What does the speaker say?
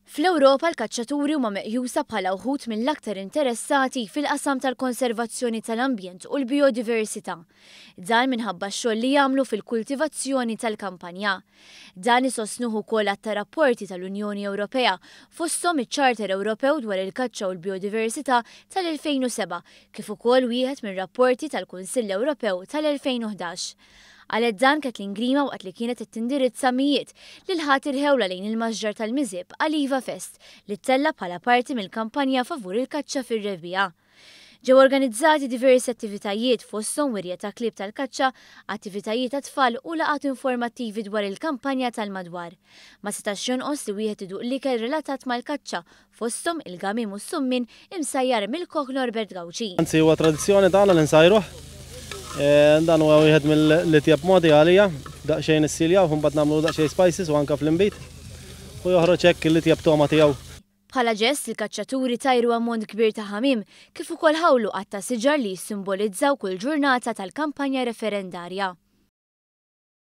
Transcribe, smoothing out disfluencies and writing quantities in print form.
Fl-Ewropa l-kaċċaturi huma meqjusa bħala wħud mill-aktar interessati fil-qasam tal-konservazzjoni tal-ambjent u l-bijodiversità. Dan minħabba x-xogħol li jagħmlu fil-kultivazzjoni tal-kampanja. Dan isostnuh ukoll għadd ta' rapporti tal-Unjoni Ewropea, fosthom iċ-Charter Ewropew dwar il-Kaċċa u l-Bijodiversità tal-2007 kif ukoll wieħed mir-rapporti tal-Kunsill Ewropew tal-2011. Qalet dan Kathleen Grima waqt li kienet qed tindirizza mijiet li l-Ħadd irħewlha lejn il-Masġar tal-Miżieb għal Iva Fest li ttella' bħala parti mill-kampanja favur il-kaċċa fir-rebbiegħa. Ġew organizzati diversi attivitajiet fosthom wirja ta' klieb tal-kaċċa, attivitajiet għat-tfal u laqgħat informattivi dwar il-kampanja tal-madwar. Ma setax jonqos li wieħed iduq l-ikel relatat mal-kaċċa fosthom il-gamiem u s-summien imsajjar mill-kok Norbert Gauci. Anzi huwa tradizzjoni tagħna li nsajruh. Dan huwa wieħed mill-itjeb modi għalija, daqsxejn nissiljawh u mbagħad nagħmlu daqsxejn spices u anke fl-inbid u joħroġ hekk l-itjeb togħma tiegħu. Bħala ġest, il-kaċċaturi tajru ammont kbir ta' ħamiem kif ukoll ħawlu għadd ta' siġar li jissimbolizzaw kull ġurnata tal-kampanja referendarja.